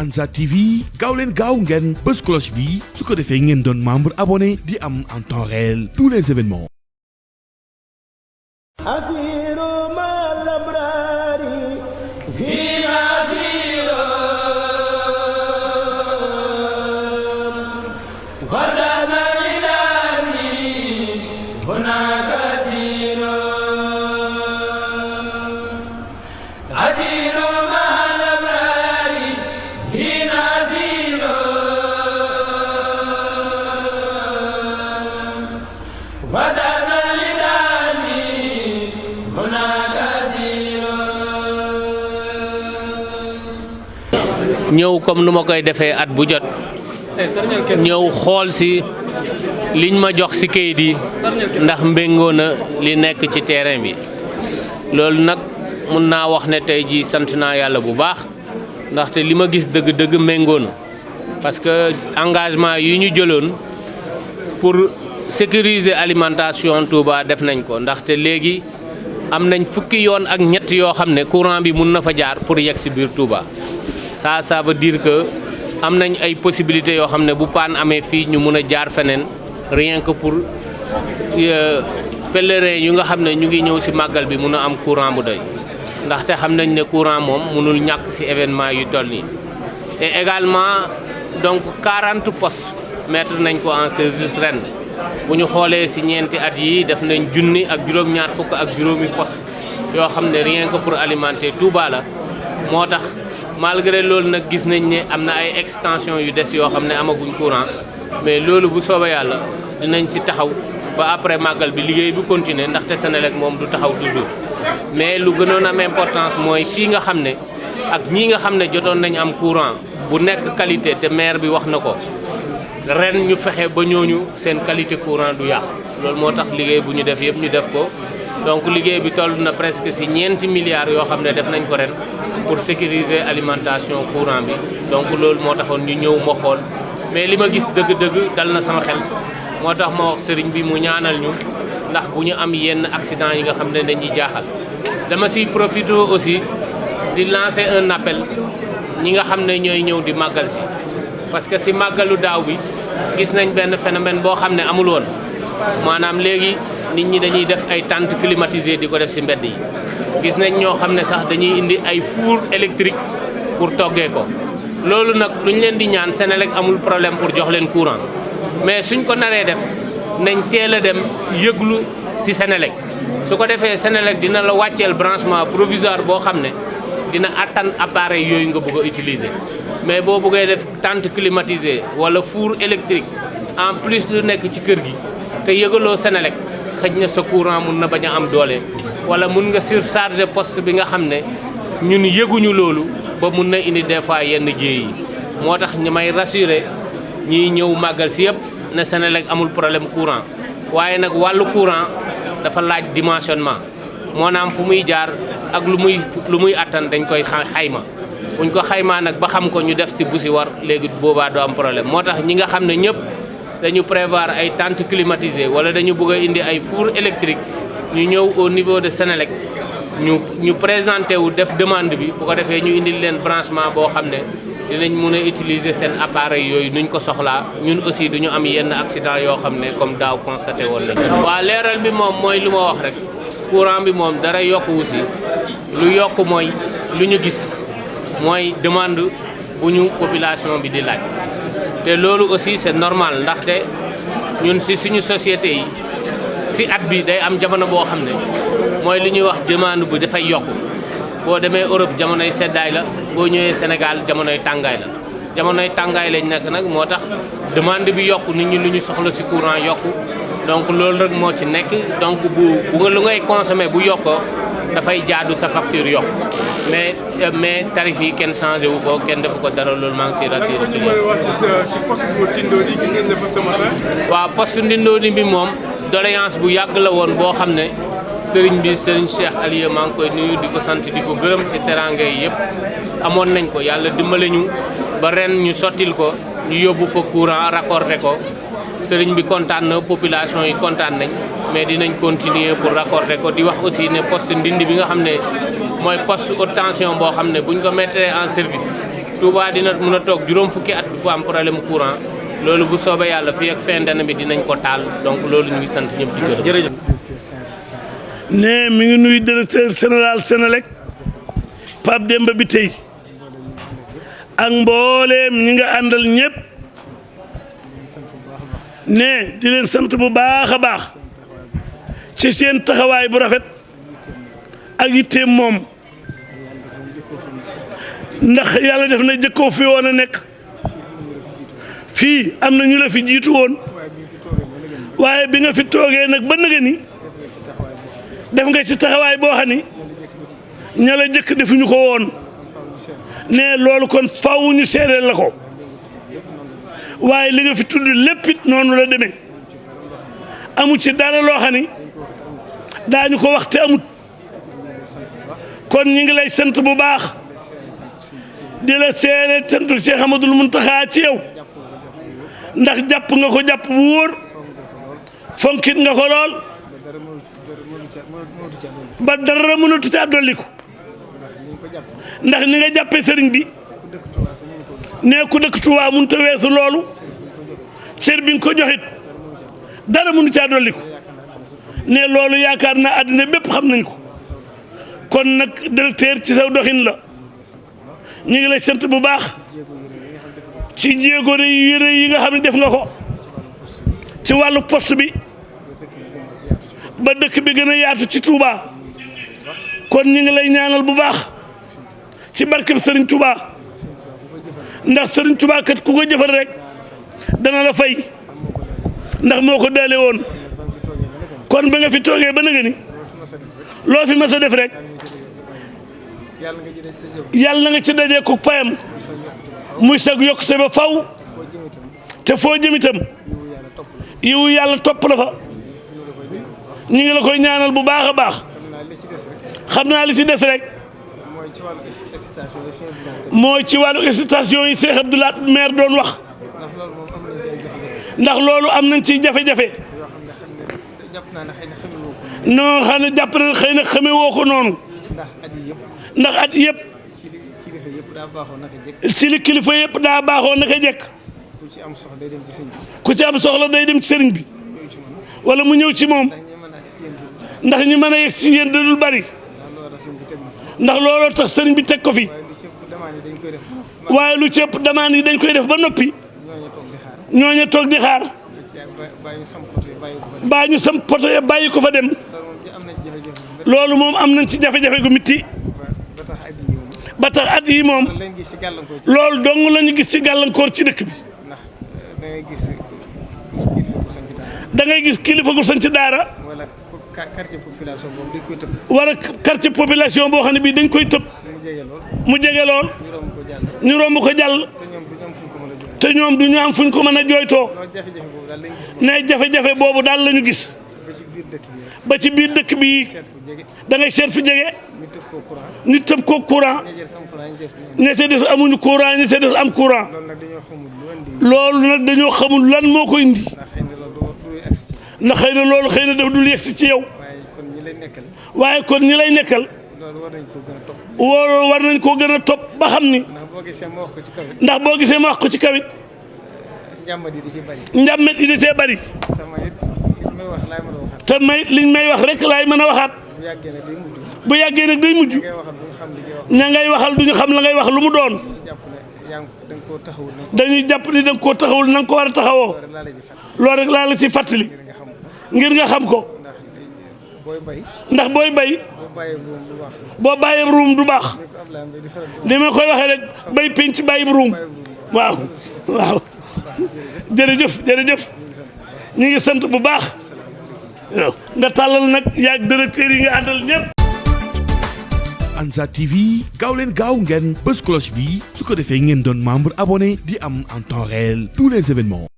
Ansar TV gaaw leen gaaw ngeen bës cloche bi su ko defee ngeen doon membre abonné di am en temps réel tous les événements. ñëw comme nu ma koy defee at bu jot ñëw xool si liñ ma jox si kayit yi ndax mbéngoo na li nekk ci terrain bi loolu nag mun naa wax ne tey jii sant naa yàlla bu baax ndaxte li ma gis dëgg-dëgg méngoo na parce que engagement yi ñu jëloon pour sécuriser alimentation Touba def nañ ko ndaxte léegi am nañ fukki yoon ak ñett yoo xam ne courant bi mun na fa jaar pour yegg si biir Touba. Ça veut dire que am nañ ay possibilités yoo xam ne bu paan amee fii ñu mun a jaar feneen rien que pour pèlerins yu nga xam ne ñu ngi ñëw si màggal bi mun a am courant bu doy ndaxte xam nañ ne courant moom mënul ñàkk si événement yu toll nii. et également donc 40 postes mettre nañ ko en service ren bu ñu xoolee si ñeenti at yi def nañ junni ak juróom-ñaar fukk ak juróomi postes yoo xam ne rien que pour alimenter Touba la moo tax. Malgré loolu nag gis nañ ne am na ay extension yu des yoo xam ne amaguñ courant mais loolu bu soobee yàlla dinañ si taxaw ba après màggal bi liggéey bu continuer ndaxte Senelec moom du taxaw toujours mais lu gënoon am importance mooy fii nga xam ne ak ñii nga xam ne jotoon nañ am courant bu nekk qualité te maire bi wax na ko ren ñu fexe ba ñooñu seen qualité courant du yàqu loolu moo tax liggéey bu ñu def yëpp ñu def ko donc liggéey bi toll na presque si ñeenti milliards yoo xam ne def nañ ko ren pour sécuriser alimentation courant bi donc loolu moo taxoon ñu ñëw ma xool mais li ma gis dëgg-dëgg dal na sama xel moo tax ma wax sëriñ bi mu ñaanal ñu ndax bu ñu am yenn accident yi nga xam ne dañuy jaaxal dama siy profité aussi di lancer un appel ñi nga xam ne ñooy ñëw di màggal si parce que si màggalu daaw bi gis nañ benn phénomène boo xam ne amul woon maanaam léegi nit ñi dañuy def ay tentes climatisées di ko def si mbedd yi gis nañ ñoo xam ne sax dañuy indi ay four électrique pour toggee ko loolu nag lu ñu leen di ñaan Senelec amul problème pour jox leen courant mais suñ ko naree def nañ teel a dem yëglu si Senelec su ko defee Senelec dina la wàcceel branchement provisoire boo xam ne dina attan appareil yooyu nga bëgg a utiliser mais boo bëggee def tente climatisée wala four électrique en plus lu nekk ci kër gi te yëgaloo Senelec xëj na sa courant mun na bañ a am doole wala mun nga surcharger poste bi nga xam ne ñun yëguñu loolu ba mun na indi des fois yenn jéey yi moo tax ñu may rassurer ñiy ñëw màggal si yëpp ne Senelec amul problème courant waaye nag wàllu courant dafa laaj dimensionnement moonaam fu muy jaar ak lu muy attan dañ koy xayma buñ ko xaymaa nag ba xam ko ñu def si bu si war léegi boobaa doo am problème moo tax ñi nga xam ne ñëpp dañu prévoir ay tentes climatisées wala dañu bëgg a indi ay four électrique ñu ñëw au niveau de Senelec ñu présenté wu def demande bi bu ko defee ñu indil leen branchement boo xam ne dinañ mun a utiliser seen appareil yooyu nuñ ko soxlaa ñun aussi duñu am yenn accident yoo xam ne comme daaw constaté woon nañu. waaw leeral bi moom mooy lu ma wax rek courant bi moom dara yokku aussi lu yokk mooy lu ñu gis mooy demande bu ñu population bi di laaj te loolu aussi c'est normal ndaxte ñun si suñu société yi. si at bi day am jamono boo xam ne mooy li ñuy wax demande bi dafay yokk boo demee Europe jamonoy seddaay la boo ñëwee Sénégal jamonoy tàngaay la jamonoy tàngaay lañ nekk nag moo tax demande bi yokk nit ñi lu ñu soxla si courant yokk donc loolu rek moo ci nekk donc bu nga lu ngay consommer bu yokkoo dafay jaadu sa facture yokk mais tarif yi kenn changé wu ko kenn defu ko dara loolu maa ngi siy rassuré. ci poste bu Tindodi gis ngeen ne fa ce matin. waaw poste Tindodi bi moom. doléance bu yàgg la woon boo xam ne sëriñ Cheikh Aliou maa ngi koy nuyu di ko sant di ko gërëm si teranga yi yëpp amoon nañ ko yàlla dimbale ñu ba ren ñu sottil ko ñu yóbbu fa courant raccordé ko sëriñ bi kontaan na population yi kontaan nañ mais dinañ continuer pour raccorder ko di wax aussi ne poste Ndindi bi nga xam ne mooy poste haute tension boo xam ne buñ ko mettre en service Touba dina mën a toog juróom fukki at bu am problème mu courant loolu bu soobee yàlla fii ak fin d'année bi dinañ ko taal donc loolu ñu ngi sant ñëpp di gërëm. jërëjëf. ne mi ngi nuyu directeur général Senelec Pape Demba bi tey ak mbooleem ñi nga àndal ñëpp ne di leen sant bu baax a baax ci seen taxawaay bu rafet ak yitteem moom ndax yàlla def na jëkkoo fi woon a nekk fii am na ñu la fi jiitu woon waaye bi nga fi toogee nag ba nëgë ni def nga ci taxawaay boo xam ni ña la jëkk defuñu ko woon ne loolu kon faaw ñu seereel la ko waaye li nga fi tudd lépp it noonu la demee amu ci dara loo xam ni daañu ko wax te amut kon ñi ngi lay sant bu baax di la seere santu Cheikh Ahmadoul Mountakha ci yow ndax jàpp nga ko jàpp bu wóor fonkit nga ko lool ba dara mënatu caa dolliku ndax ni nga jàppee sëriñ bi ne ku dëkk Touba mënut a weesu loolu cër bi nga ko joxit dara mënu caa dolliku ne loolu yaakaar naa àddina bépp xam nañ ko kon nag directeur ci saw doxin la ñu ngi lay sant bu baax ci jéego yi nga xam ne def nga ko ci wàllu poste bi ba dëkk bi gën a yaatu ci Touba kon ñu ngi lay ñaanal bu baax ci barkeb Serigne Touba ndax Serigne Touba kat ku ko jëfal rek dana la fay ndax moo ko daale woon kon ba nga fi toogee ba nga ni loo fi mas a def rek yàlla nga ci dajee ko payam muy sag yokkute ba faw te foo jëm itam yiwu yàlla topp la fa ñu ngi la koy ñaanal bu baax a baax xam naa li ci des rek mooy ci wàllu excitation yi Cheikh Abdou Lahad maire doon wax ndax loolu am nañ ci jafe-jafe non xam ne jàpp na xëy na xamee woo ko noonu ndax at yëpp ci li kilifa yëpp daa baaxoo naka jekk ku ci am soxla day dem ci sëriñ bi wala mu ñëw ci moom ndax ñi mën a yegg si yéen dadul bari ndax looloo tax sëriñ bi teg ko fi waaye lu ci ëpp demande yi dañ koy def ba noppi ñooña toog di xaar baa ñu sam poto ya bàyyi ko fa dem loolu moom am nañ ci jafe-jafe gu mitti ba tax at yi moom loolu dong la ñu gis ci gàllankoor ci dëkk bi da ngay gis kilifa gu sañ ci daara wala quartier population boo xam ne bii dañ koy tëb mu jege lool ñu romb ko jàll te ñoom du ñu am fuñ ko mën a jooytoo ne jafe-jafe boobu daal la ñu gis ba ci biir dëkk bi da ngay seet fu jege ñu tëb ko courant ña ca des amuñu courant ña ca des am courant loolu nag dañoo xamul lan moo ko indi ndax xëy na loolu xëy na daf dul yegsi ci yow waaye kon ñi lay nekkal loolu war nañ koo gën a topp ba xam ni ndax boo gisee ma wax ko ci kawit njàmmet yi da cee bari te may liñ may wax rek laay mën a waxaat bu yàggee nag day mujj ña ngay waxal duñu xam la ngay wax lu mu doon dañuy jàpp ni da nga koo taxawul na nga ko war a taxawoo loolu rek laa la ci fàttali ngir nga xam ko ndax booy bay boo bàyyee ruum du baax li ma koy waxee rek bay penc bàyyi ruum waaw waaw jërëjëf ñu ngi sant bu baax nga tàllal nag yaag directeur yi nga àndal ñëpp. Ansar TV gaaw leen gaaw ngeen bës cloche bi su ko defee ngeen doon membre abonné di am en temps réel tous les événements.